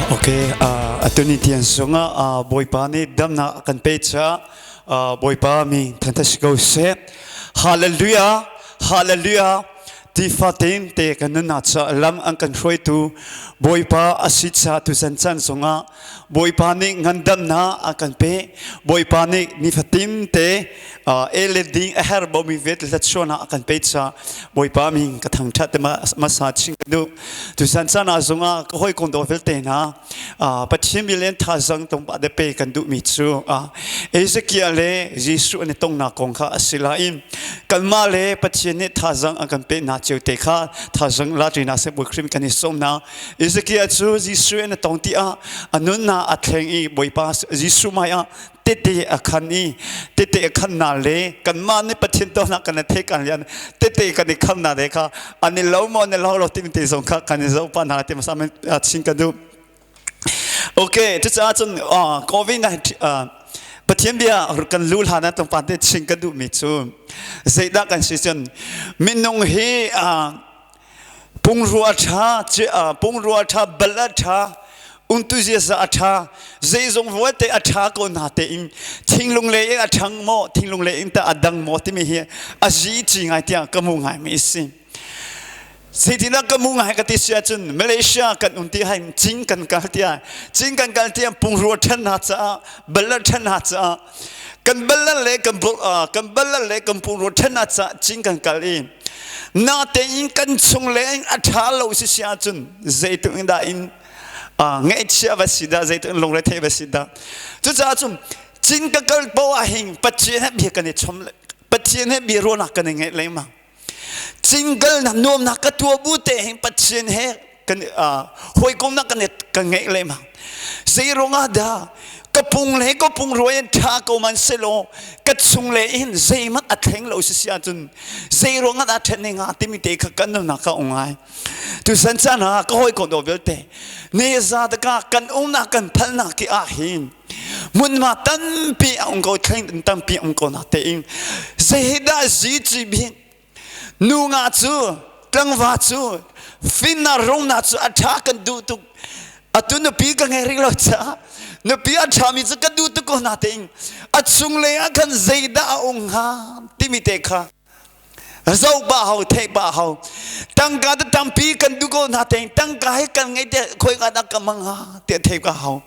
Okay, atuni tian zongah Bawipa nih damnak a kan pe caah Bawipa min thangthat si ko seh. Hallelujah, hallelujah. Tifatin te kan nunnak caah lam an kan hruaitu Bawipa a si caah tuzan caan zongah Bawipa nih ngandamnak a kan pe. Bawipa nih nifatin te ele ding a her bomi vet hlatsuanak a kan pe caah Bawipa min ka thangṭhat te hmasa chin ka duh. Tuzan caan ah zongah ka hawikom dawt vialte hna Pathian bia le thazaang tongpah te pe kan duhmi cu Ezekiel le Jesuh an i tongnak kong kha a si lai. Kanmah le Pathian nih thazaang an kan pek hna cio te kha thazaang la ṭi hna seh Bawi Khrih kan i sawm hna. Ezekiel cu Jesuh an i tong ti ah a nunnak a thleng i Bawipa Jesuh hmai ah tete a khan i tete a khan na le kanmah nih Pathian tuahnak kan i theih kan lian tete kan i kham na le kha an i lo maw an i lo lo timi te zong kha kan i zoh pa hna ti hmasa chin ka duh. Okay, cucaah cun COVID-19 Pathian bia kan lu hlan ah tlawmpal te chin ka duhmi cu zeidah kan si cun minung hi pungrua ṭha pungrua ṭha bal a ṭha untuziasa a ṭha zeizong vialte a ṭha ko na tein thinglung lei in a ṭhang maw thinglung lei in tah a dang maw timi hi a zi ci ngai tiah ka mu ngai mi si Zeitindah ka mu ngai ka ti si ahcun Malaysia kan um ti hai cing kan kal tiah cing kan kal tiah pungrua ṭhen hna caah bal ṭhen hna caah kan bal le kan kan bal le kan pungrua ṭhen hna caah cing kan kal i natein kan chung le a ṭha lo si si ahcun zeitluk in dah in ngaihchia va si dah zeitluk in lungre va si dah cucaah cun cin ka kal poah ah hin Pathian he bia kan i chom Pathian he bia ruahnak kan i ngeih lengmang cingkal na nuamnak ka tua bu te hin Pathian he kan hawikomnak kan kan ngeih lengmang zei ruangah dah ka pung le ka pung ruai in ṭha ko man selaw ka chung le in zeihmanh a thleng lo si si ahcun zei ruangah dah ṭhen nga timi te kha kan nunnak ka um ngai tusan caan ah ka hawikom do vialte ne za taka kan umnak kan phalnak ki ah hin hmunhma tampi a um ko thleng tampi a um ko na tein zeidah zi ci bi nu nga cu tlangva cu finna rungna cu a ṭha kan duh tuk atu nupi ka ngei rih lo caah nupi a ṭhami cu ka duh tuk ko na tein a chunglei ah khan zeidah a um hnga timi te kha zoh ba hau theih ba hau tangka te tampi kan duh ko hna tein tangka hi kan ngei te khoi ka dah ka mang ha te thei ka hau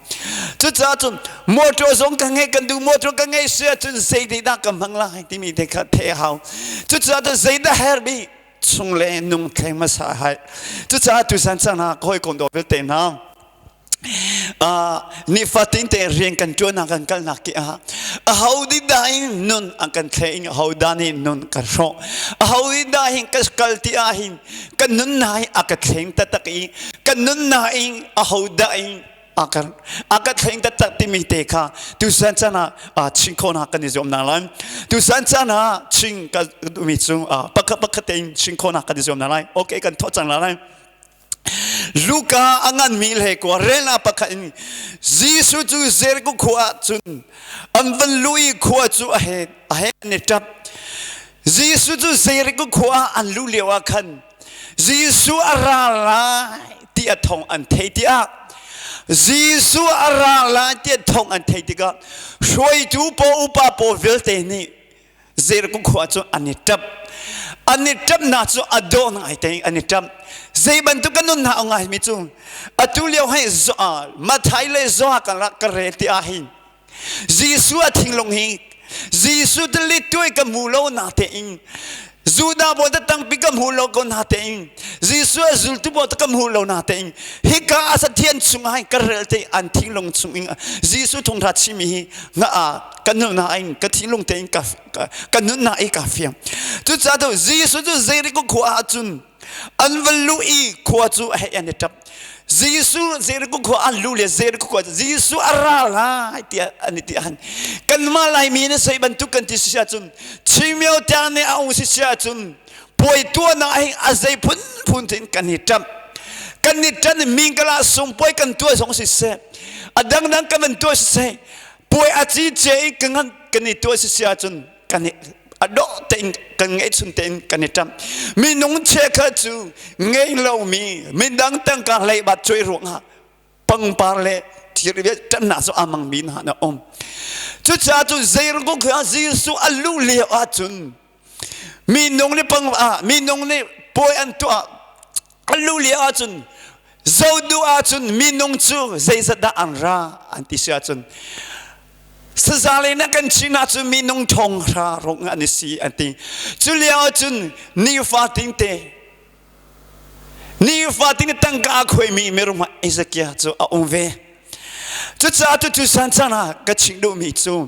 cucaah cun motor zong ka ngei kan duh motor ka ngei sia cun zei te dah ka hmang lai timi te kha theih hau cucaah cun zeidah her bi chung le nung thleng hmasa hai cucaah tusan cang hna ka hawikom dawt vialte hna nifatin te rian kan ṭuannak kan kalnak ki ah aho di dah in nun an kan thleng aho dah nih nun kan hrawh aho di dah hin ka kal ti ah hin kan nun na hi a ka thleng taktak i kan nun na in aho dah in a ka thleng taktak timi te kha tusan chan ah ching khawhnak kan i zuam na lai tusan chan ah ching ka duhmi cu pakhat pakhat tein ching khawhnak kan i zuam na lai okay kan thawh cang la lai Luka a nganmi le kua rel ah pakhat in Jesuh cu Jericho khua ah cun an van luh i khua cu a he a he an i ṭap. Jesuh cu Jericho khua ah an luh lio ah khan Jesuh a ra lai ti a thawng an thei tiah Jesuh a ra lai ti a thawng an thei tikah hruaitu pawl upa pawl vialte nih Jericho khua cu an i ṭap. An i ṭapnak cu a dawh ngai te an i ṭap. Zei bantuk kan nun hna a ngaimi cu atu lio hei Mathai le Zoha kan rak ka rel ti ah hin Jesuh a thinglung hi Jesuh tali tuai ka hmu lo na te in Judah bawi ta tangpi ka hmu lo ko na te in Jesuh a zultu bawi ta ka hmu lo na te in hika a sathian chungah hin ka rel te an thinglung chung in Jesuh thawngtha chimi hi nga ka nunnak in ka thinlung tein ka ka nunnak i ka fiang cucaah tu Jesuh cu Jericho khua ah cun an va luh i khua cu hei an i ṭap Jesuh Jericho khua an luh le Jericho khua Jesuh a ra lai tiah an i ti han kanmah Laimi na sei bantuk kan ti si ahcun Chimio tiang nih a ung si si ahcun puai tuahnak hi a zei phunphun tein kan i ṭamh kan i ṭan mingkala sungpuai kan tuah zong siseh a dangdang kan van tuah siseh puai a ci cia i kan kan i tuah sisi ahcun kan i a dawh tein kan ngeihchun tein kan i ṭamh minung chiakha cu ngei lomi midang tangka leibat cuai ruangah. Pangpar le thir vial ṭannak cu a mangmi hna na um. Cucaah cun Jericho khua Jesuh a luh lio ahcun minung nih pang ah minung nih puai an tuah a luh lio ahcun zoh duh ahcun minung cu zeizat dah an ra an ti si ahcun saza le na kan chin ahcun minung thong hra rong an i si an ti. Cu lio ahcun nifa tinte Nifatin tangka a khuaimi mirum ah Ezekiel cu a um ve. Cucaah cucu san caan ah ka chim duhmi cu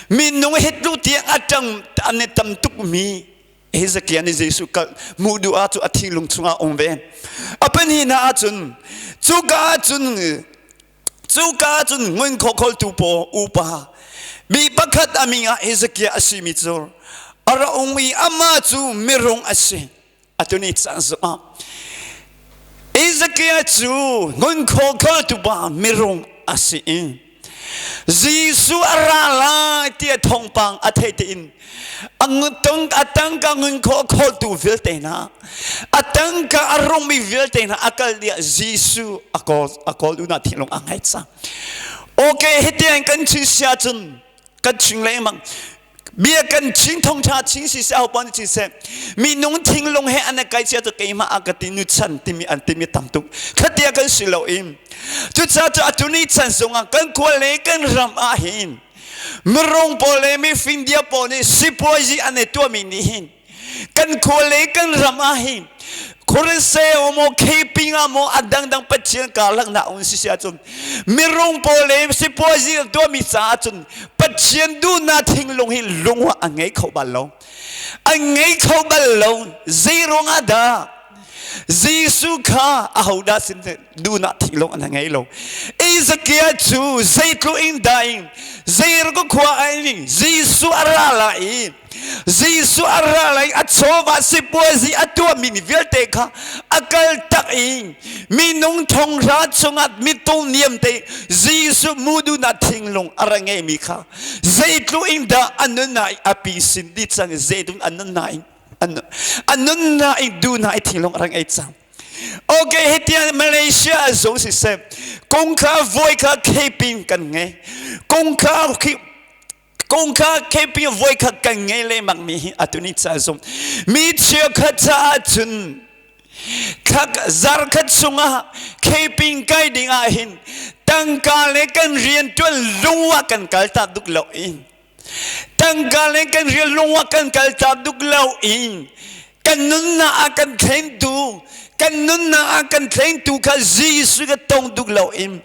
minung hitlu tiang a ṭang an i tam tukmi Hezekiah nih Jesuh kal hmuh duh ah cu a thinlung chungah a um ve. A pahnihnak ahcun cuka ahcun cuka ahcun ngun khawkholtu paw upa mi pakhat a min ah Hezekiah a simi cu a ra um i amah cu mirung a si. Atu ni caan zongah Ezekiel cu ngunkhaw khaltu pa mirung a si i Jesuh a ra lai tiah thawngpang a theih tein a tangka ngunkhaw khawltu vialte hna a tangka a rungmi vialte hna a kal tiah Jesuh a kawl a kawl duhnak thinlung a ngei cang. Okay, hitiang kan chim si ahcun kan ching lengmang bia kan ching thongtha ching si seh pon si seh minung thinglung he an kai cia tu keimah a ka ti nu chan timi an timi tam tuk khatia kan si lo in cucaah cu atuni chan zongah kan khua le kan ram ah hin mirung pawl le mifim dia pawl nih sipuazi an i tuahmi nih hin kan khua le kan ram ah hin Khuriseo maw kheping ah maw a dangdang Pathian karlak na un si si ahcun mirung pawl le sipuazi tuahmi caah cun Pathian duhnak thinglung hi lung a ngei kho bal lo a ngei kho bal lo zei ruangah dah Jesuh kha ahodah sin duhnak thinglung an ngei lo Ezekiel cu zeitluk in dah in zei khua ai Jesuh a ra lai i Jesuh a ra lai a chawva sipuazi a tuahmi mi vialte kha a kal tak i minung thonghra chungah mitung niam te Jesuh mudunak thinglung a ra ngeimi kha zeitluk in dah a nunnak a pi sin dih cang zeitluk a nunnak in a nunnak in duhnak i thinglung a ra ngei cang. Okay, hitiang Malaysia a zung siseh kongkha voi kha kheping kan ngei kongkha kongkha KP voikhat kan ngei lengmang mi hi atu ni ca zong mi cheukhat caah cun thak zarkhat chungah kheping kai ding ah hin tangka le kan rian tuan lungwa kan kal ta duk lo in tangka le kan rian lungwa kan kal ta duk lo in kan nunnak a kan thlengtu kan nunnak a kan thlengtu kha Jesuh ka tong duk lo in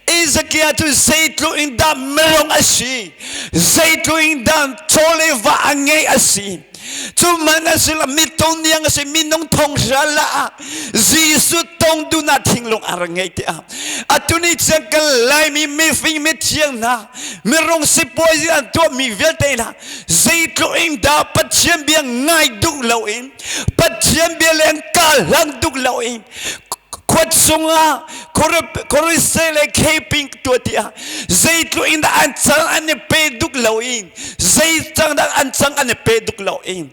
Ezekiel cu zeitluk in dah mirung a si zeitluk in dah chaw le va a ngei a si cu man a si lo mitong niang a si minung thong hral ah Jesuh tong duhnak thinglung a rak ngei tiah atu ni cang kan Laimi mifing mithiang hna mirung sipuazi an tuahmi vialte hna zeitluk in dah Pathian bia ngai duh loin Pathian bia leng ka hlang duh loin khuat chungah Khuarise le kheping tuah tiah zeitluk in dah an cang an i pe duk loin zei cang dah an cang an i pe duk loin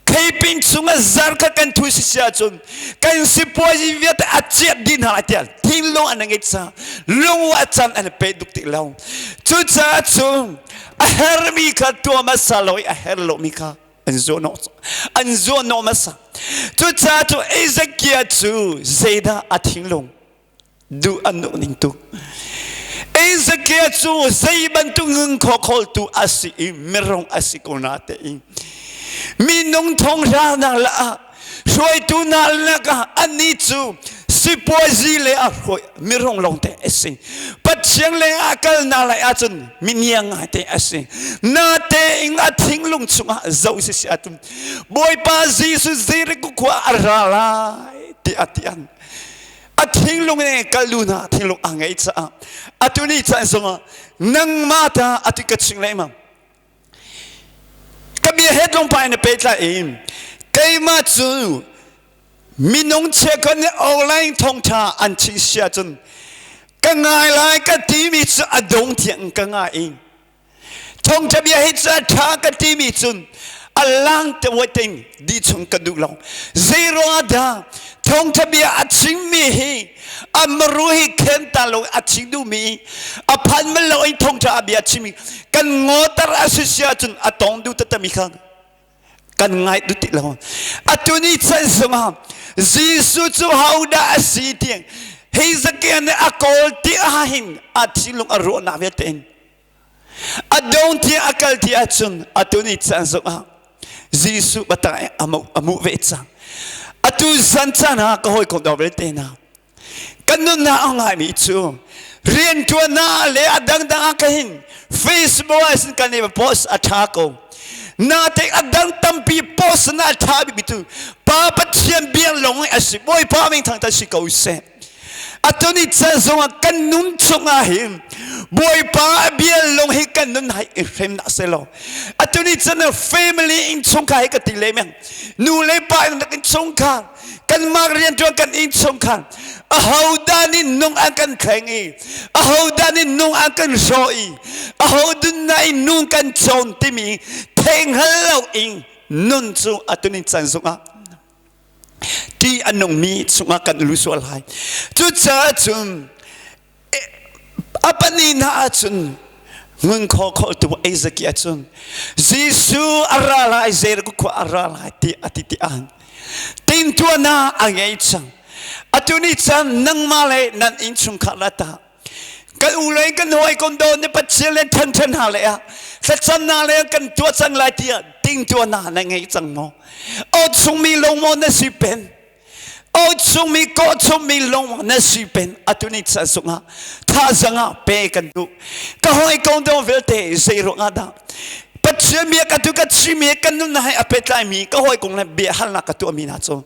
Theiping chungah zar kha kan thu si ahcun kan sipuazi vialte a ciah dih hna lai tiah thinlung an ngei ca lung a can an pe duk ti lo cucaah cun a hermi kha tuah hmasa lo i a her lomi kha an zuanawh an zuanawh hmasa cucaah cu Ezekiel cu zeidah a thinlung duh an duh ning tu Ezekiel cu zei bantuk ngungkhaw khawltu a si i mirung a si ko na te i minung thonghra nak la ah hruaitu hna lak ah anih cu sipuazi le a hruai mirung lawng te a si Pathian leng ah kal na lai ahcun miniang ngai te a si na te ing a thinglung chungah zoh si si atum Bawipa Jesuh Jericho khua a ra lai ti a ti an a thinglung in kal lu hna thinglung a ngei caah atu ni caan zongah nangmah ta atu ka ching lengmang ka bia he tlawmpal in pehtlai in keimah cu minung cheukhat nih online thawngtha an ching sia cun ka ngai lai ka timi cu a dong tiang ka ngai i Thawngṭha bia hi cu a ṭha ka timi cun a lang te ting di chung ka duh lo. Zei ruangah dah? Thawngtha bia a chimmi hi a maru hi khen ta lo a chim duhmi a phan bal lo in thawngtha a bia chimmi kan ngotar a si si ahcun a tong duh tatami kha kan ngai duh ti lo. Atu ni chan zongah Jesuh cu hodah a si tiang hei zakian nih a kawl ti ahhin a thinlung a ruahnak vialte in a dong tiang a kal ti ahcun atu ni caan zongah Jesuh batang a muh ve cang. Atu zan caan ah ka hawikom dawr vialte hna kan nunnak a ngaimi cu rianṭuannak le a dangdang ah ka hin Facebook ah sin kan i post a ṭha ko. Natein a dang tampi post na a ṭha bikmi cu Pa Pathian bia lawng a si. Bawipa min thangṭhat si ko seh. Atu ni chan zongah kan nun chungah hin Bawipa a bia lawng hi kan nun hai i hrem dah seh law atu ni chan family innchungkhar hi ka ti le meng nu le pa in innchungkhar kanmah rianṭuan kan innchungkhar ahodah nih nung an kan thleng i ahodah nih nung an kan hrawh i ahodah nih nung kan cawn timi theihngal lo in nun cu atu ni chan zongah ti a nungmi chungah kan lu sual lai. Cucaah cun a pahnih hna ahcun ngun kho kholtu Ezekiel ahcun Jesuh a ra lai, Jericho khua a ra lai ti a ti ti an tintuahnak a ngei cang. Atu ni chan nangmah le nan innchungkhar la ta kan u le kan hawikom daw ne Pathian le ṭhen ṭhen hna le ah thlacam na le kan tuah cang lai tiah tintuahnak na ngei cang maw? Aw chungmi lung maw na si pen? Aw chungmi kawh chungmi lung na si pen? Atu ni chan sungah thazang ah pe kan duh. Ka hawikom daw vialte zei ruangah dah Pathian bia ka tu ka chimi kan nun hai a pehtlaimi ka hawikom le bia halnak ka tuahmi hna cu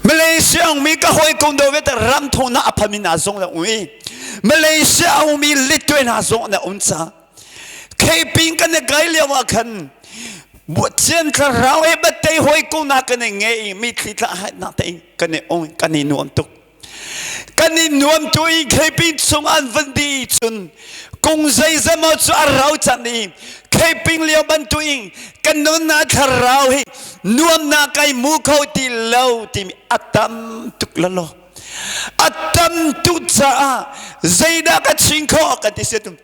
Malaysia ummi ka hawikom do vialte ram thawngnak a phami hna zong na um i Malaysia ummi litwe hna zong na um ca Kheping kan i kai lio ah khan Pathian thlarau he batei hawikom na kan i ngei i mitthli tla hai nak te kan i ong kan i nuam tuk. Kan i nuam tu i kheping chung an van di cun kung zeizemaw cu a rau cang i kheping lio bantuin kan nunnak thlarau hi nuamnak kai mu kho ti lo timi a tam tuk lalaw. A tam tuk caah zeidah ka ching khawh kan ti siatum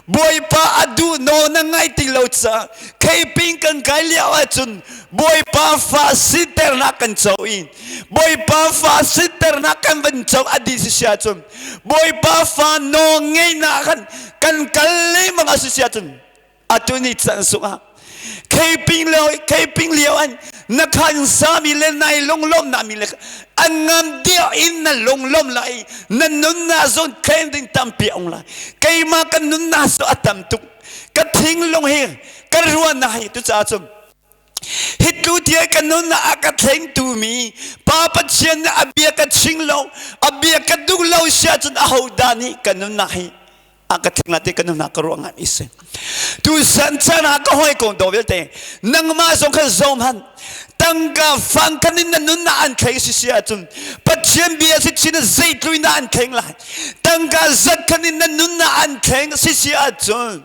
Bawipa a duh nawl na ngai ti lo caah kheping kan kai lio ahcun Bawipa fa siternak kan co i Bawipa fa siternak kan van co a dih si sia cun Bawipa fa nawl ngeihnak khan kan kal lengmang a si sia cun atu ni chan sungah kheping lio kheping lio an na khan sami le nai lunglawm na mi le an ngam dia in na lunglawm lai na nun na zon khen ding tampi ong lai keima kan nun na so atam tuk ka thing lung hi ka ruan na hi tu cha chum Hitlu tia ka nun a ka thleng tu mi Pa Pathian nih a bia ka ching lo a bia ka duh lo sia cun a ho dah nih ka nunnak hi a ka thleng la ti ka nunnak ka ruah ngai mi si tu san chan ah ka hoi ko do vialte nangmah zong kha zom han tangka fang kan in na nunnak an thleng si si ahcun Pathian bia si chin zeitlui na an thleng lai tangka zat khan in na nunnak an thleng si si ahcun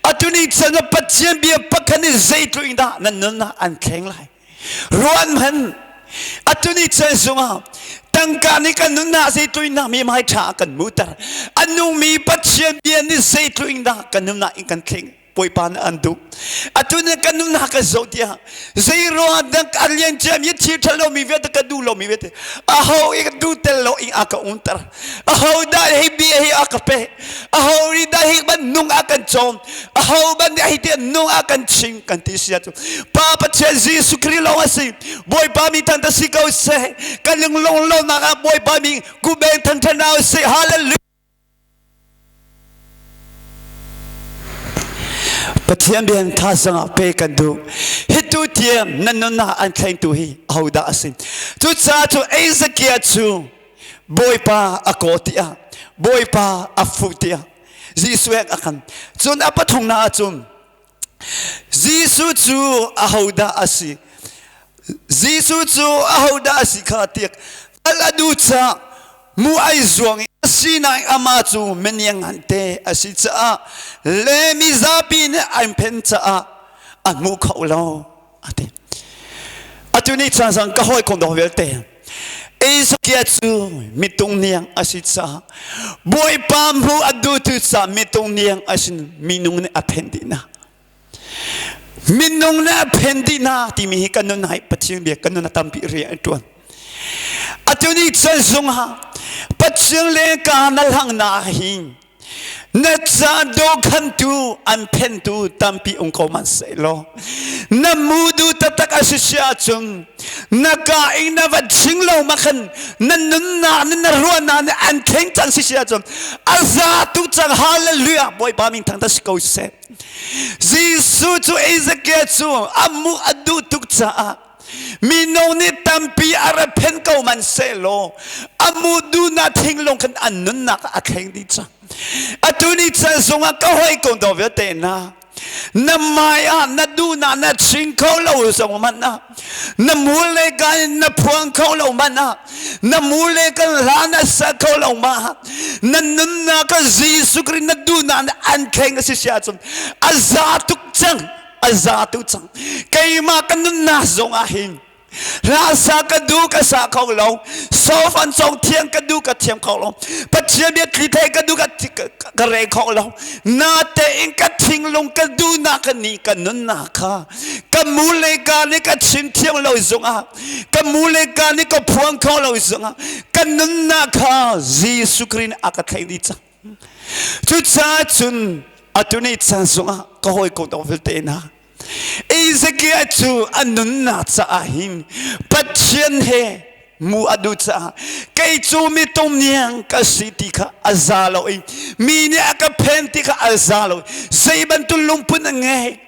Atu ni chan ah Pathian bia pakhat nih zeitluk in dah nan nunnak an thleng lai. Ruan hmanh atu ni chan zongah tangka nih kan nunnak zeitluk in dah mi hmai ṭha kan muter. A nungmi Pathian bia nih zeitluk in dah kan nunnak in kan thleng. Bawipa nih an duh. Atu ni kan nunnak kan zoh tiah zei ruangah dah a lian ciami thil ṭha lomi vialte ka duh lomi vialte aho i ka duh tel lo in a ka umter. Aho dah hi bia hi a ka pe. Aho nih dah hi ban nung a kan cawm. Aho ban nih hi ti nung a kan chim kan ti sia cu. Pa Pathian Jesuh Khrih lawng a si. Bawipa mi than ta si ko seh. Kan lunglong lo nak ah Bawipa mi kubeng than than au seh. Hallelujah. Pathian bian thazang ah pe kan duh. Hitu tiang nan nunnak an thlengtu hi ahodah a si? Cucaah cu Ezekiel cu Bawipa a kaw tiah Bawipa a fuh tiah Jesuh he a kan. Cun a pathumnak ahcun Jesuh cu ahodah a si? Jesuh cu ahodah a si kha tiah hngalh a duh caah mu ai zuang i a sinain amah cu meniang te a si caah le mizapi nih an phen caah a hmu kho lo a ti. Atu ni caan zang ka hawikom dong vialte Ezekiel cu mitung niang a si caah Bawipa hmu a duhtu caah mitung niang a sin minung nih a phen dih hna. Minung nih a phen dih hna timi hi kan nun hai Pathian bia kan nun a tampi rian a ṭuan. Atu ni caan zungah Pathian le ka na hlang na hin Na ca dawkhantu an phentu tampi um ko hmanhsehlaw na mudu taktak a si si ahcun na ka in na va ching lo ma khan na nunnak na ruahnak nih an thleng cang si si ahcun a za tuk cang. Hallelujah! Bawipa min thangthat si ko seh. Jesuh cu Ezekiel cu a mu a duh tuk caah mino nih tampi a ra phen ko man sehlaw a mu duhnak thinglung khan an nunnak a thleng dih cang. Atu ni chan zongah ka hawikom dawt vialte hna, na mai ah na duhnak na ching kho lo zong hmanh ah, na mul le ka in na phuang kho lo hmanh ah, na mul le kan hla na sa kho lo ma, na nunnak ka Jesuh Christ na duhnak na an thleng a si si ahcun a za tuk cang, a za tu cang. Keimah ka nunnak zong ah hin hla sa ka duh, ka sa kho lo. Sofan song thiang ka duh, ka thiam kho lo. Pathian bia thli thei ka duh, ka re kho lo. Na tein ka thinglung ka duhnak ka ni ka nunnak kha ka mu le ka nih ka chim thiam lo zongah, ka mu le ka nih ka phuang kho lo zongah, ka nunnak kha Jesuh Christ a ka thleng dih cang. Cucaah cun atu ni caan zongah ka hawikom dang vialte hna, Ezekiel cu a nunnak caah hin Pathian he mu a duh caah kei cu mi tumniang ka si ti kha a za lo i mi nih a ka phen ti kha a za lo. Zei bantuk lungput a ngei,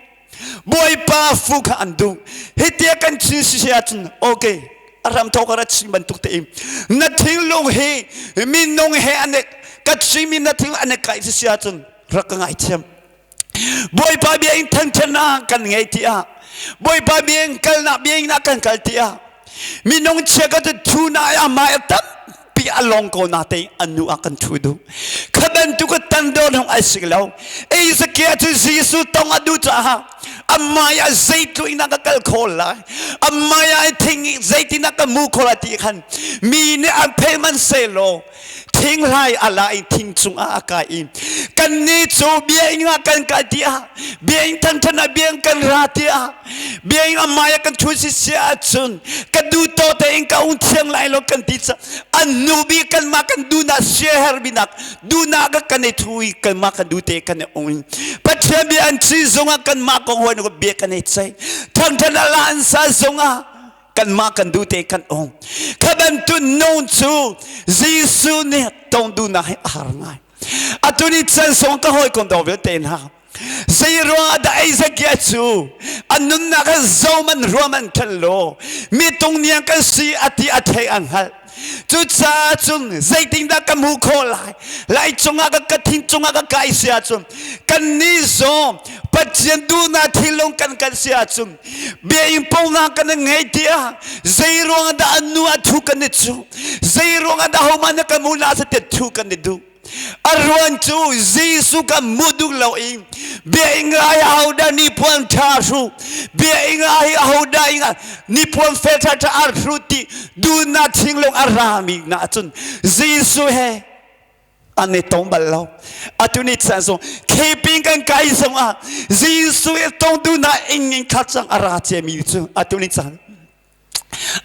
Bawipa fu kha an duh. Hitia kan chin si ahcun, okay, a ram thawk a ra chin bantuk te in na thinglung hi minung he an ka chimi na thing an kai si ahcun rak ka ngaithiam. Bawipa bia in thangthatnak kan ngei tiah, Bawipa bia in kalnak bia in kan kal tiah, minung chia ka thu na ai amai tampi a long ko na te an nu ah kan thu duh kha bantuk ka tan do hong ai sik lo. Ezekiel cu Jesuh tong a duh caah amai a zeitluk in ka kal kho lai, amai ai thing zeitin ka mu kho lai ti khan mi nih an phel man se law thinghlai a la i thing cungah a kai i kannih cu bia ah kan kai tiah, bia in thanthan ah bia kan ra tiah, bia in amai ah kan thu si sia ahcun ka du to tein ka ung thiang lai lo kan ti ca an nu bi kan mah kan du na sia her binak du na ka kan i thu i kan mah kan du te kan i ung. Pathian bia an chi zongah kan mah kong hoi bia kan i chei, thanthan ala an sa zongah kanmah kan duh te kan um. Kha bantuk nung cu Jesuh nih tong duhnak hi a har ngai. Atu ni chan song ka hawikom dawh vialte hna, zei ruangah dah Ezekiel cu a nunnak ah zoman ruaman khan law mi tungniang kan si a ti a thei a hngalh. Cucaah cun zeitindah ka hmuh khawh lai, lai cungah ka thin cungah ka kai si ahcun, kannih zong Pathian duhnak thinlung kan kan si ahcun, bia in pongnak kan ngei tiah, zei ruangah dah an nu a thu kan i cu, zei ruangah dah hohmanh na kan hmuh la sa tiah thu kan i duh? A ruan cu Jesuh kan hmuh duh lo i bia inga hi ahodah ni puan ṭha hru, bia inga hi ahodah inga ni puan fel ṭha ṭha ar hru ti duhnak thinglung a rami na cun Jesuh he an i tong bal lo. Atu ni caan zong kheping kan kai zong ah Jesuh i tong duhnak ing in khat cang a ra ciami cu atu ni caan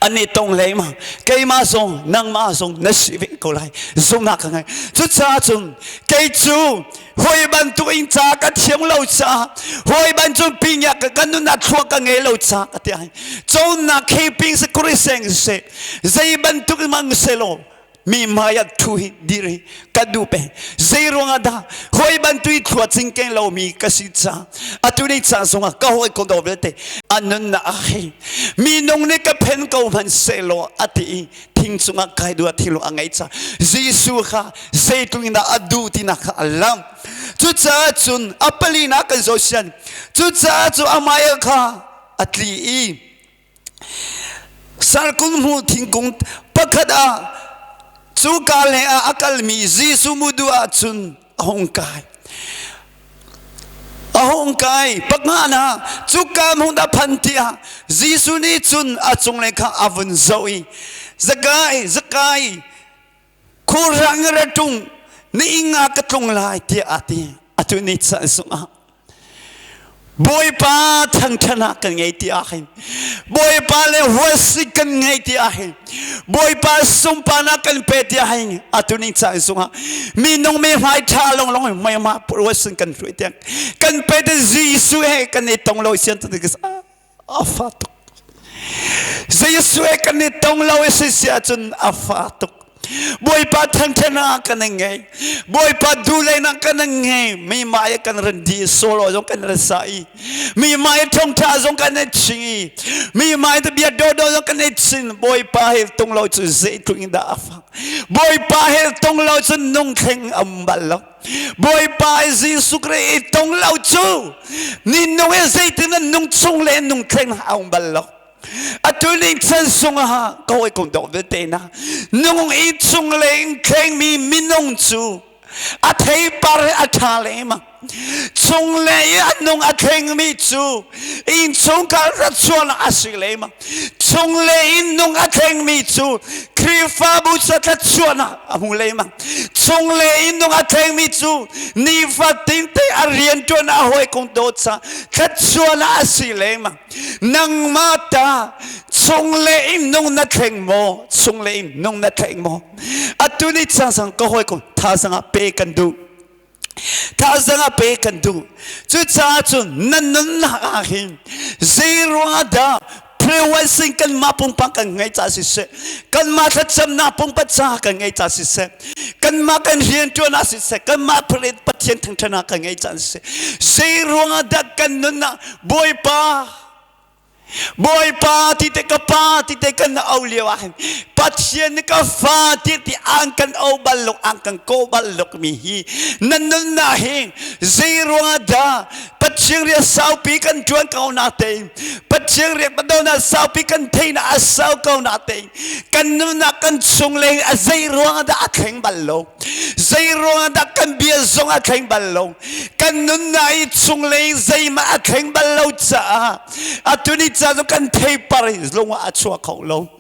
an i tong lei ma keimah zong nangmah zong na si ve ko lai zumhnak ka ngei. Cucaah cun kei cu hawi bantuk in ca ka thiam lo caah, hawi bantuk pinya ka kan nunnak thlua ka ngei lo caah ka ti ai cawnnak kheping se kuriseng se zei bantuk mang se lo mi hmai ah thu hi dir hi ka duh pe. Zei ruangah dah? Hawi bantu i thlua cingkeng lomi ka si ca. Atu ni caan zongah ka hawi ko do vialte a nunnak ah hi minung nih ka phen ko hmanh sehlaw a ti i thing cungah kai duh ah thinglung a ngei ca Jesuh kha zeitluk in dah a duh tinak kha a lang. Cucaah cun a palinak kan zoh sian, cucaah cu amah kha a tli i Sarkung hmu thingkung pakhat ah cuka le ah a kalmi Jesuh mudu ahcun a hung kai. A hung kai paknga na cuka hmun dah phan tiah Jesuh nih cun a cunglei kha a vun zoh i Zakai Zakai khurang ra ṭung na inn ah ka tlung lai tiah a ti. Atu ni caan zongah Bawipa thangṭhatnak kan ngei ti ahhin Bawipa le huasik kan ngei ti ahhin Bawipa sunparnak kan pe ti ahhin atu ning caan zongah minung mi hmai ṭha longlong in mei ma ruasin kan hruai tiang kan pe te Jesuh he kan i tong lo sian tu a fa tuk. Jesuh he kan i tong lo i si si ahcun a fa tuk. Bawipa thangṭhatnak kan ngei. Bawipa duhleinak kan ngei. Mi mah i kan ran di solo zong kan ran sa i mi mah i thawngṭha zong kan i ching i mi mah i bia dawdawh zong kan i chin. Bawipa he tung lo cu zeitluk in dah a fak. Bawipa he tung lo cu nung thleng am bal lo. Bawipa i Jesuh Khrih i tong lo cu ni nung i zeitin an nung chung le nung thleng a um bal lo. Atu ning chan sungah ka hawikom dawh vialte na nung i chung le thleng mi minung cu a theipar he a ṭha le ma chung le i a nung a thleng mi cu innchungkhar rachuan a si le ma chung le in nung a thleng mi cu Khrihfabu cu thluachuahnak a hmu le ma chung le in nung a thleng mi cu nifatin te a rianṭuan a hawikom dawt sa thluachuahnak a si le ma nangmah ta chung le in nung na thleng maw? Chung le in nung na thleng maw? Atu ni cang sang ka hawikom thazang ah pe kan duh, thazang ah pe kan duh. Cucaah cun nan nunnak ah hin zei ruangah dah prewising kanmah pumpak kan ngei ca siseh, kanmah thlacamnak pumpak ca kan ngei ca siseh, kanmah kan rianṭuan ah siseh, kanmah Pathian thangṭhatnak kan ngei ca siseh, zei ruangah dah kan nunnak Bawipa, Bawipa ti te, ka pa ti te kan au lio ah hin Pathian nih ka fa ti ti ang kan au bal lo, ang kan ko bal lo mi hi nan nunnak hi zei ruangah dah? Pathian rian saupi kan ṭuan ko na te, Pathian rian na saupi kan thei na a sau ko na te, kan nunnak kan chung le a zei ruangah dah a thleng bal lo? Zei ruangah dah kan bia zong a thleng bal lo? Kan nunnak i chunglei zeihmah a thleng bal lo caah atu ni ca zong kan theipar lung ah a chuak kho lo.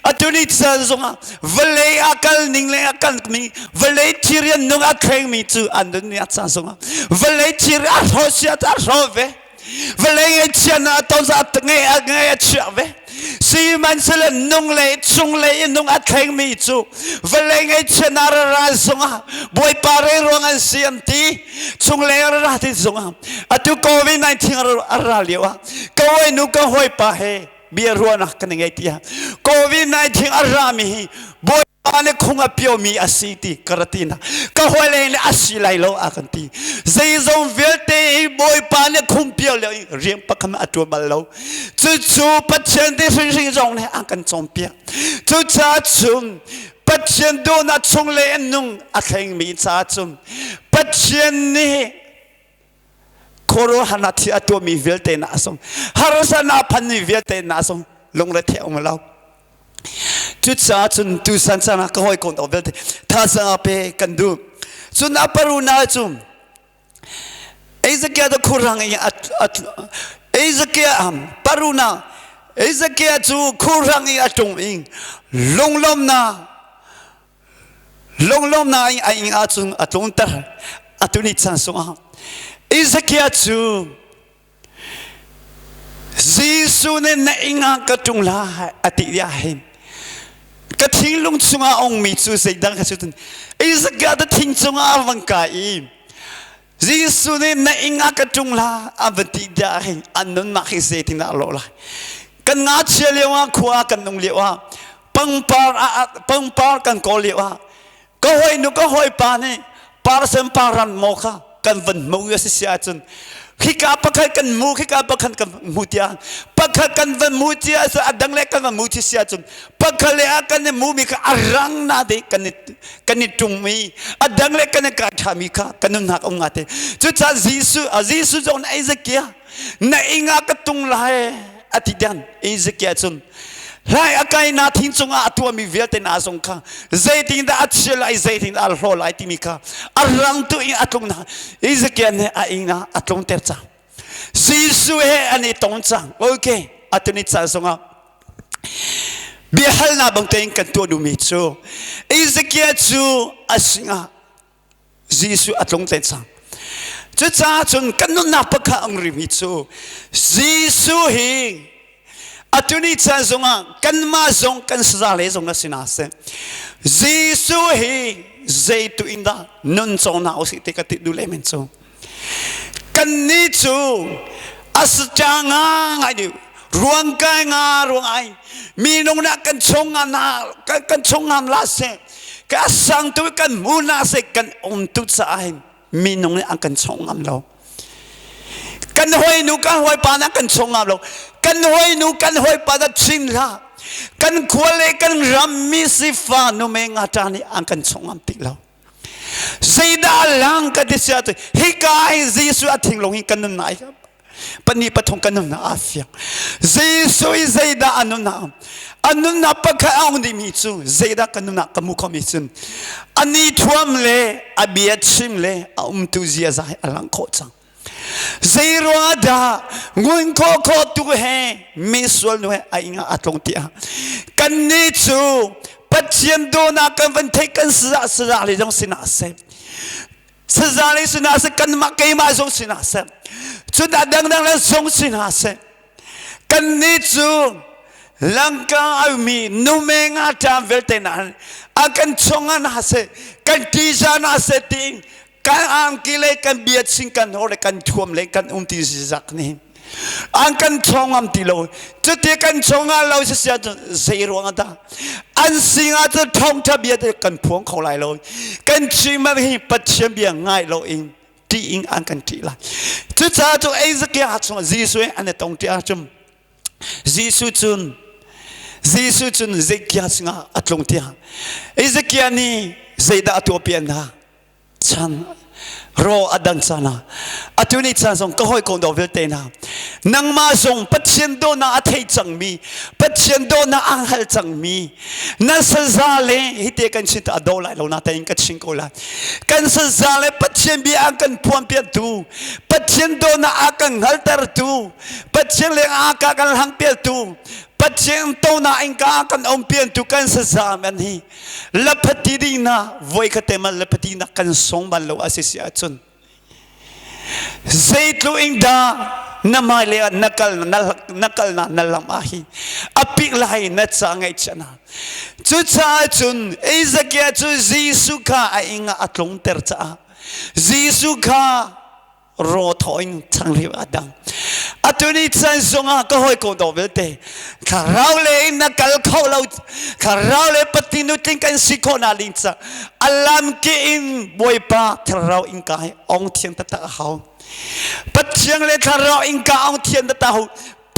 Atu ni ca zong ah vawlei a kal ning le a kal mi vawlei thirian nung a thleng mi cu an nun ni a ca zong ah vawlei thir a hro sia a hro ve, vawlei ngaihchiatnak a ton a ngei a ngei a chiah ve. Sihmanhsehlaw nung le chung le i nung a thlengmi cu vawlei ngaihchiatnak ra ra zongah Bawipa re ruang an si an ti. Chung le ra ra ti zongah atu COVID-19 a ra lio ah ka nu ka hawipa he bia ruahnak kan ngei tiah COVID-19 a rami hi Bawipa nih khung a piomi a si ti ka ra ti na ka hawile nih a si lai lo a kan ti. Zeizong vialte hi Bawipa nih khung pio lio i rian pakhat a ṭuan bal lo. Cucu Pathian ti hrinhrin zong nih a kan cawnpiak. Cucaah cun Pathian duhnak chung le an nung a thlengmi caah cun Pathian nih khuaruahharnak thil a tuahmi vialte na sung, harsatnak phanmi vialte na sung, lungre um lo. Cucaah cun tusan caan ah ka hawikom dawh vialte thazaang pe kan duh. Cun a paruna cu Ezekiel cu khurrang i Ezekiel paruna Ezekiel cu khurrang i a ṭung i lunglawmnak lunglawmnak in a ing ahcun a tlunter. Atu ni caan sungah Ezekiel cu Jesuh nih na ing ah ka ṭung lai a ti ah hin ka thinglung chungah a ongmi cu zeidang ka si tun Ezekiel te thing cungah a van kai i Jesuh nih na ing ah ka ṭung la a van ti ah hin an nunnak hi zeitin dah a lawh lai? Kan ngakchia lio ah, khua kan nung lio ah, pangpar ah, pangpar kan kawl lio ah ka hawinu ka hawipa nih parsen paran maw kha kan van hmu a si si ahcun khika pakhat kan mu, khika pakhat kan hmu tia, pakhat kan van mu tia a dang le kan van mu ti si ahcun pakhat le a kan i mu mi kha a rang na de kan i tung mi a dang le kan i ka tha mi kha kan nunnak um nga te. Cucaah Jesuh Jesuh zong na Ezekiel na inga ka tung lai a ti dan Ezekiel cun. Hlai a kai na thin cungah a tuahmi vialte na zong kha zeitindah a chia lai, zeitindah a hlaw lai timi kha a rang tu in a tlung na Ezekiel nih a ing ah a tlungter cang. Jesuh he an i tong cang. Okay, atuni ca zongah biahalnak bang tein kan tuah duhmi cu Ezekiel cu a singah Jesuh a tlung te cang. Cucaah cun kan nunnak pakhat ang rimi cu Jesuh hi atuni caan zongah kanmah zong kan saza le zong a si na seh. Jesuh hi zeitu in dah nun cawng na usih ti ka ti duh le men cu. Kannih cu a saṭa nga ngai deuh ruang kai nga ruang ai minung na kan chung nga na kan chung ngam la seh ka sang tu kan mu na seh kan um tu caah hin minung nih an kan chung ngam lo kan hoi nu kan hoi pa na kan chung ngam lo kan hoi nu kan hoi pa na chin la kan khua le kan ram mi sifa nu me nga ta nih an kan chung ngam ti lo Zeidah lang ka ti sia tu hika hi Jesuh a thinglung hi kan nunnak ai pani pathum kan nunnak aa fiang. Jesuh i zeidah a nunnak a nunnak pakhat a ong dihmi cu zeidah kan nunnak ka mu khomi cun ani thuam le a bia chim le a umtu ziaza hi a lang khawh cang. Zei ruangah dah ngun khawh khawh tu he mi sual nu he a ing ah a tlung tiah kannih cu Pathian dawnak kan van theih kan saza saza le zong sinah seh saza le sinah seh kanmah keimah zong sinah seh cun a dangdang le zong sinah seh kannih cu langka aumi nume nga ṭam vialte na a kan chungah na seh kan ṭiza na seh tiin kan angki le kan bia ching kan hor le kan thuam le kan um ti zak ni an kan chong am ti lo cuti kan chong ah lo si sia zei ruang dah an sing ah cu thong tha bia te kan phuang kho lai lo kan chim hi pathian bia ngai lo in ti in an kan ti lai cucaah cu Ezekiel chung Jesuh an i tong ti ahcun Jesuh cun Jesuh cun Ezekiel singah a tlung tiah Ezekiel nih zeidah a tuah pian hna chan ro a dang caan ah atu ni caan zong ka hawikom dawh vialte hna nangmah zong Pathian dawhnak a thei cangmi Pathian dawhnak a hngal cangmi na saza le hite kan chin a do lai lo na tein ka ching ko lai kan saza le Pathian bia an kan phuan piaktu Pathian dawhnak a kan hngaltertu Pathian leng a ka kan hlang piaktu Pathian tonak in ka kan om piantu kan saza man hi Laphati ding na voi khate man laphati na kan song bal lo a si si ahcun zeitluk in dah na mai le na kal na kal na na lam ah hi a pik lai na ca ngaihchia na cucaah cun Ezekiel cu Jesuh kha a ing ah a tlungter caah Jesuh kha raw thaw in changreu a dang atu ni chan zongah ka hawi ko do vialte thlarau le in na kal kho lo thlarau le pati nu tling kan si khawh na ling ca alam ke in bawipa thlarau in ka hai ong thiang taktak a hau pathiang le thlarau in ka ong thiang taktak hau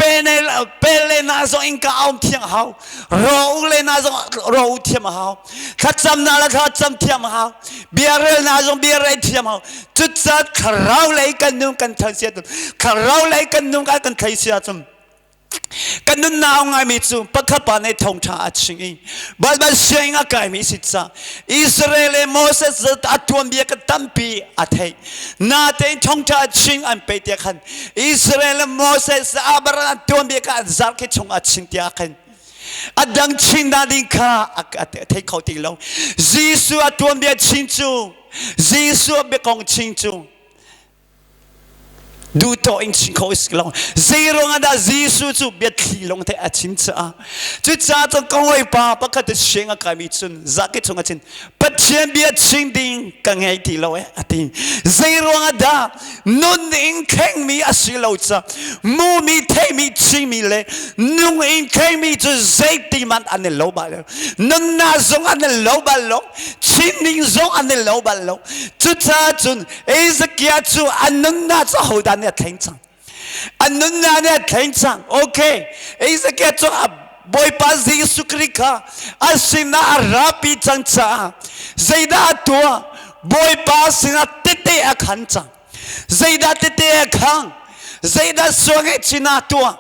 pele na zong in ka aum thiang hau ro le na zong ro thiam hau thlacam na la thlacam thiam hau biarel na zong biarel thiam hau cuca thlarau lei kan nung kan than sia thlarau lei kan nung kan thei sia cum kan nun nau ngaimi cu pakhat pa nih thawngṭha a ching i Baibal sianginn a kaimi si ca Israel le Moses a tuanbia ka tampi a theih natein thawngṭha a ching an pe tiah khan Israel le Moses Abraham tuanbia ka an zar khi chung a chim tiah khan a dang chin na ding kha a thei kho ti lo Jesuh a tuanbia chin cu Jesuh a biakong chin cu Duhtaw in chim kho si lo. Zeiruang ah dah Jesuh cu biathli lawng te a chim caah. Cucaah cun ka hawipa pakhat te siang a kaimi cun zaki chung a chin Pathian bia chim ding ka ngei ti lo eh a ti. Zeiruang ah dah nun in thlengmi a si lo ca mumi theimi chimmi le nung in thlengmi cu zeiti man an i lo bal lo. Nunnak zong an i lo bal lo. Chimning zong an i lo bal lo. Cucaah cun Ezekiel cu a nunnak cu hodah nih a thleng cang? A nunnak nih a thleng cang. Okay. Ezekiel cu a Bawipa Jesuh Khrih kha a sinah a rapi cang caah zeidah a tuah? Bawipa sinah tete a khan cang. Zeidah tete a khang? Zeidah sual ngeih chin a tuah?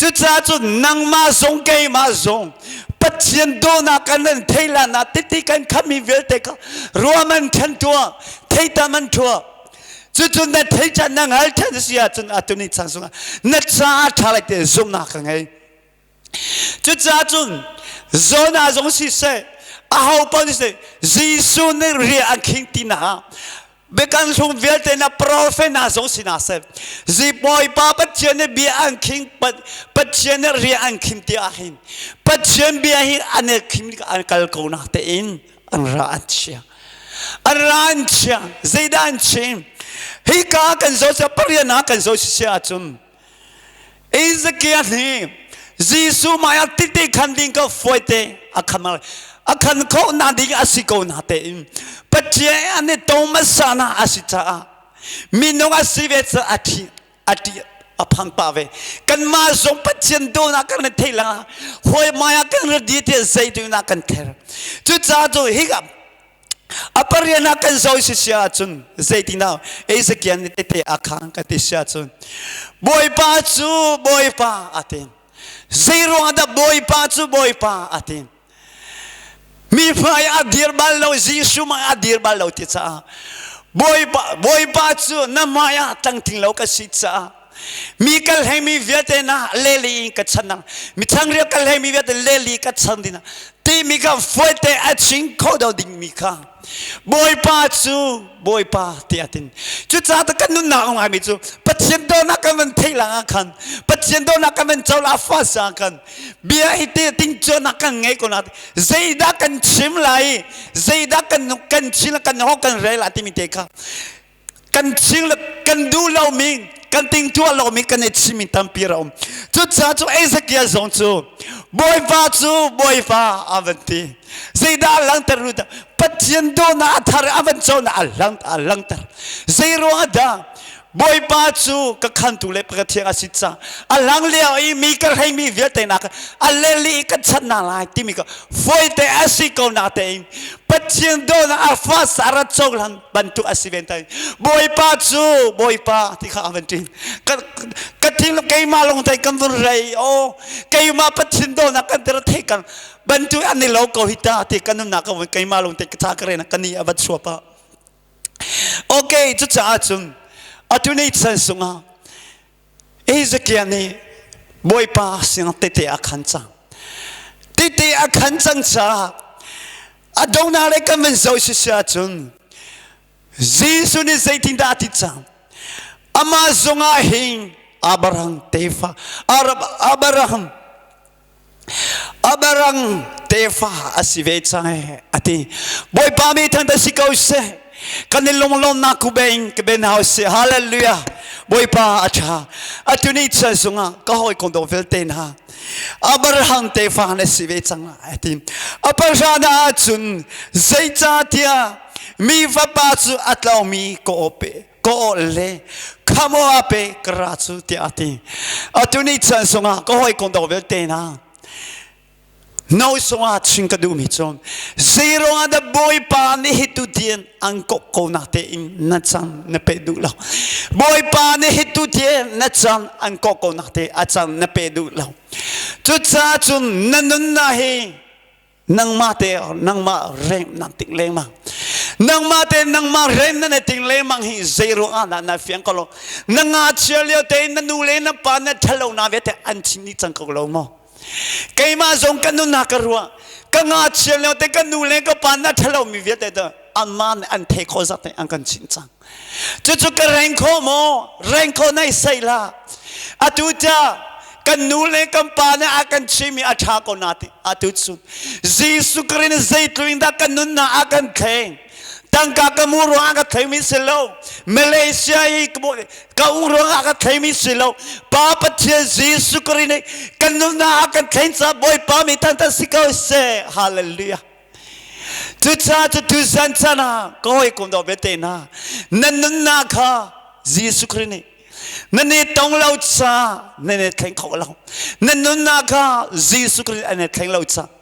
Cucaah cun nangmah zong keimah zong Pathian dawhnak kan nan thei la na titi kan khammi vialte kha ruaman ṭhan tuah, theitaman tuah. Cucu na thei chan na ngal ṭhan si ahcun atu ni chan sungah na caah ṭha lai te zumhnak ka ngei. Cucaah cun Jonah zong siseh, aho paoh siseh, Jesuh nih rian an khing ti na biakan hlung vialte na profet hna zong si hna seh zi Bawipa Pathian nih bia an khing Pathian nih rian an khim ti ah hin Pathian bia hi an i khim an kal ko nak tein an ra an chia an ra an chia zeidah an chim hika kan zo sia parian ah kan zo si ahcun Ezekiel nih Jesuh mah ah tete khan ding ka fawi a khan a khan kho na ding a si ko na tein Pathian an i to hmasa na a si caah minung a si ve ca a thi a ti a phang pa ve kanmah zong Pathian dawnak kan thei lang hawi maya kan ra di te zei tu na kan ther cucaah cu hi A parian ah kan zoi si sia ahcun zeitindah Ezekiel nih tete a khang ka ti sia ahcun Bawipa cu Bawipa a ti. Zeiruang dah Bawipa cu Bawipa a ti. Mi hmai a dir bal lo Jesuh hmai a dir bal lo ti caah Bawipa Bawipa cu na hmai ah tlangtling lo ka si caah mi kal hlei mi vialte na leli in ka chan nang mi changrial kal hlei mi vialte leli ka chan ding ti mi kha fuaite a ching kho do ding mi kha Bawipa cu Bawipa tiah tin cucaah kan nunnak a ngaimi cu Pathian dawnak kan van theih lang ah khan Pathian dawnak kan van co la fa sa khan bia hi te ting cuanak kan ngei ko na zeidah kan chim lai zeidah kan kan chim kan ho kan rel timi te kha Kan ching le kan duh lomi kan tingtuah lomi kan i chimmi tampi a um. Cucaah cu Ezekiel zong cu Bawipa cu Bawipa a van ti. Zeidah a langhter ru dah? Pathian dawhnak a thar a van conak a lang a langhter. Zei ruangah dah Bawipa cu ka khantu le ka thiang a si ca a lang lio i mi ka hreimi vialte nak a leli i ka chan na lai timi ka foite a si ko na tein Pathian dawhnak a fa sara cohlan bantuk a si ven tai Bawipa cu Bawipa ti kha a van ṭin ka ka thin keimah lawng thei kan vun rei o keimah Pathian dawhnak kan tira thei kan bantuk an i lo ko hi ta ti kan nunnak ka vun keimah lawng te ka cha ka re na ka ni a va chuapa okay cucaah cun atu ni chan sungah Ezekiel nih Bawipa sinah tete a khan cang. Tete a khan cang caah a donghnak le kan van zoh sisi ahcun Jesuh nih zeitindah a ti cang? Amah zongah hin Abraham tefa Abraham Abraham tefa a si ve cang e a ti. Bawipa mi thang ta si ko seh. Kan i lunglawmnak ku beng ka ben hau si. Hallelujah. Bawipa a ṭha. Atu ni chan sungah ka hawikom dawh vialte hna Abraham tefa na si ve cang a ti. A pahra ahcun zeicahtiah mi fapa cu a tlaumi ka aw pe ka aw le kham aw a pe ka ra cu tiah a ti. Atu ni chan sungah ka hawikom dawh vialte hna No sungah chim ka duhmi cu zeiruangah dah Bawipa nih hi tu tiang an kok ko nak tein na cang na pe duh lo. Bawipa nih hi tu tiang na cang an kok ko nak te a cang na pe duh lo. Cucaah cun na nunnak hi nangmah te nangmah rem nan ting lengmang. Nangmah te nangmah rem na ting lengmang hi zeiruangah dah na fiang ko lo. Na ngakchia lio tein na nu le na pa na ṭhalo na vialte an chim dih cang ko lo maw? Keimah zong ka nunnak ka ruah. Ka ngakchia lio te ka nu le ka pa na ṭhalo mi vialte te anmah nih an thei khawh zat an kan chimh cang. Cucu ka reng kho maw? Reng kho nai sei la. Atu ca kan nu le kan pa nih a kan chimmi a ṭha ko na ti. Atu cun Jesuh Christ nih zeitluk in dah kan nunnak a kan thleng. Tangka ka mu ruangah ka thlengmi si lo. Malaysia i ka um ruangah ka thlengmi si lo. Pa Pathian Jesuh Christ nih kan nunnak a kan thleng caah Bawipa mi tan si ko seh. Hallelujah. Cucaah cu tuzan caan ah ka hawikom dawt vialte hna nan nunnak kha Jesuh Christ nih nan i tong lo caah nan i thleng kho lo. Nan nunnak kha Jesuh Christ an i thleng lo caah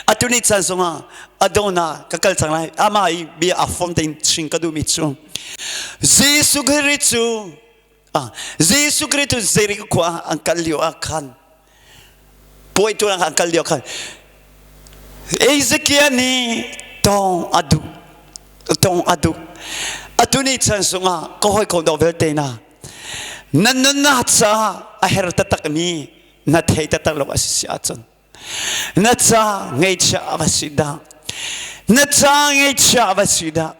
Atu ni caan zongah adona ka kal cang lai. Amah i bia a fom tein chim ka duhmi cu Jesuh Christ cu Jesuh Khrih cu Jericho khua an kal lio ah khan puai tuan an kal lio khan Ezekiel nih tawng a duh tawng a duh. Atu ni chan sungah ka hawikom dawh vialte hna, nan nunnak caah a her taktak mi na thei taktak lo a si si ahcun na ca ngeihchiah a va si dah, na ca ngeihchiah a va si dah.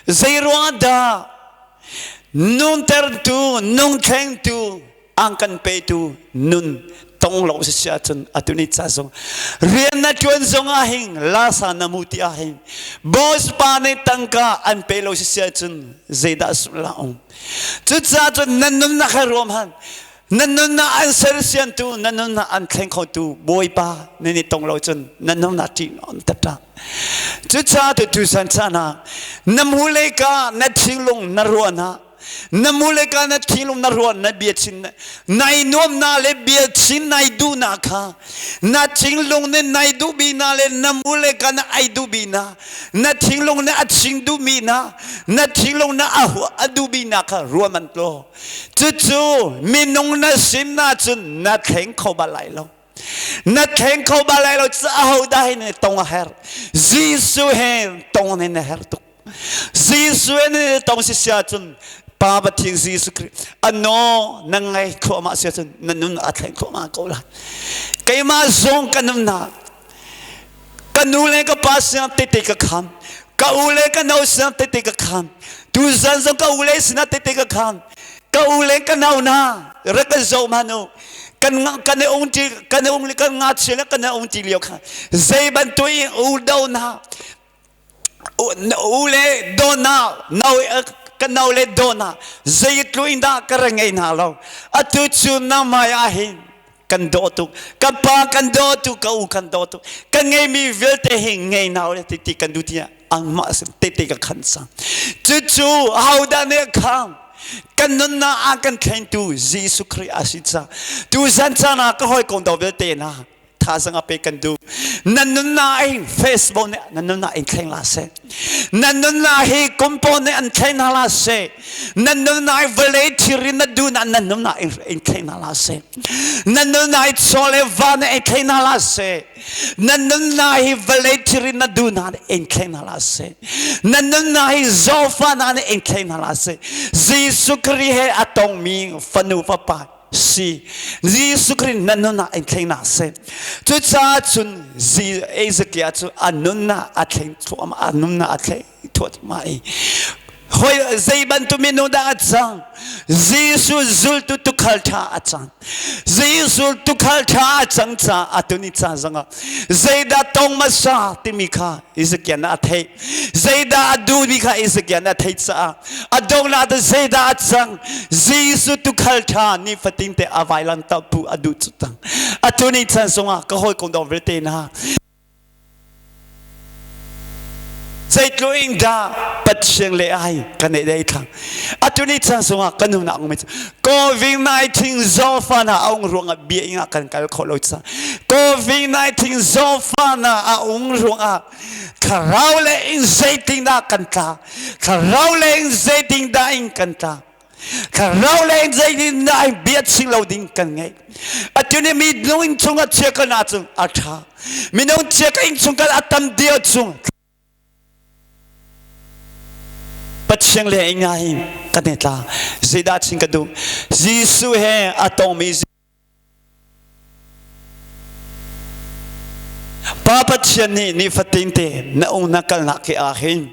Zeiruang dah nuntertu, nungthlengtu, ang kan petu nun tong lo si si ahcun atu ni ca zong rian na ṭuan zong ah hin lasa na mu ti ah hin boss pa nih tangka an pe lo si si ahcun zeidah sullam um? Cucaah cun nan nunnak he ruam han nan nunnak an sersiamtu, nan nunnak an thleng khotu Bawipa nan i tong lo cun nan nunnak ṭih on tata. Cucaah tu san caan ah na mu le ka na thinglung na ruahnak, na mu le ka na thinglung na ruah, na bia chin nai nuamna le bia chin nai duhnak kha, na thinglung nih nai duhmi na le na mu le ka na ai duhmi na, na thinglung nih a ching duhmi na, na thinglung na a duhmi na kha ruah man tlaw. Cucu minung na sim na cun na thleng kho bal lai lo. Na thleng kho bal lai lo. Aho dah hi ne tong a herh? Jesuh he tong ne na herh tuk. Jesuh he ne tong si sia cun Pa Pathian Jesuh Khrih ano na ngai thluahmah sia cun na nun a thleng thluahmah ko lai. Keimah zong ka nun na ka nu le ka pa sinah tete ka kham, ka u le ka nau sinah tete ka kham, tu zan zong ka u le sinah tete ka kham. Ka u le ka nau na rak kan zoh hmanh u. Kan kan i ung ti, kan i ung kan ngakchia le kan i ung ti lio kha zei bantuk in u do na u le do na nau ka nau le do na zei tlu in dah ka ra ngei hna lo. Atu cu na mai ah hin kan dawh tuk, kan pa kan dawh tuk, ka u kan dawh tuk, kan ngeimi vialte hi ngei nau le ti kan duh tiah angmah tete ka khan sang. Cucu ahodah nih a khang? Kan nunnak a kan thlengtu Jesuh Khrih a si ca. Tu zan caan ah ka hawikom do vialte hna, thazang a pe kan duh. Nan nunnak in Facebook nih nan nunnak in thleng la seh. Nan nunnak hi kumpo nih an thleng hna la seh. Nan nunnak hi vawlei thilri na duh na nan nunnak in thleng hna la seh. Nan nunnak hi chaw le va nih in thleng hna la seh. Nan nunnak hi vawlei thilri na duh na in thleng hna la seh. Nan nunnak hi zofa na nih in thleng hna la seh. Jesuh Khrih he a tongmi fanu fapa si Jesuh Khrih na nunnak in thleng na seh. Cucaah cun Ezekiel cu a nunnak a thleng thluahmah, a nunnak a thleng thuahmah i hoi zei bantuk minung dah a cang? Jesuh zultu tukhal ṭha a cang. Jesuh tukhal ṭha a cang caah atu ni ca zongah zeidah tong hmasa timi kha Ezekiel nih a theih. Zeidah a duhmi kha Ezekiel nih a theih caah a donghnak ah zeidah a cang? Jesuh tukhal ṭha nifatin te a vailamtah pu a duh cu tang. Atu ni chan zongah ka hawikom dawt vialte hna, zeitluk in dah Pathian le ai kan ei dei thlang. Atu ni chan zongah kan nunnak ung COVID-19 zawfa na a ung ruangah bia ingah kan kal khawh lo ca. COVID-19 zawfa na a ung ruangah thlarau le in zeiting dah kan tla, thlarau le in zeiting dah in kan tla, thlarau le in zeiting dah in bia chim lo ding kan ngei. Atu ni mi nung in chung a chia kan ahcun a ṭha. Minung chia ka in chung kan a tam dia chung Pathian le ngai kan i tla. Zeidah chin ka duh? Jesuh he a tongmi Pa Pathian nih nifatin te na ung na kalnak ke ah hin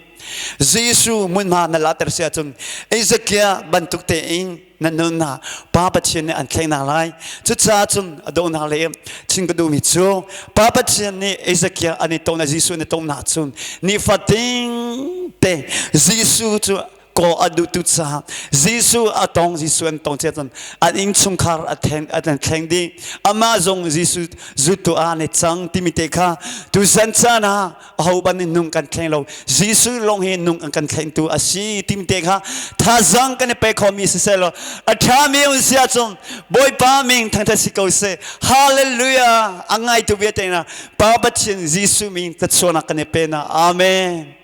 Jesuh hmunhma na later si ahcun Ezekiel bantuk tein na nunnak Pa Pathian nih an thleng hna lai. Cucaah cun a donghnak le chim ka duhmi cu Pa Pathian nih Ezekiel an i ton, Jesuh an i tonnak cun nifatin te Jesuh cu kaw a duhtu caah Jesuh a tong, Jesuh an tong cia cun an innchungkhar a thleng, a thleng dih. Amah zong Jesuh zultu ah an i cang timi te kha tuzan caan ah aho ban in nung kan thleng lo, Jesuh lawng hi nung an kan thlengtu a si timi te kha thazang kan i pe khomi siseh law a ṭhami un si ahcun Bawipa min thangṭhat si ko seh. Hallelujah! A ngaitu vialte na Pa Pathian Jesuh min thlachuahnak kan i pe na. Amen.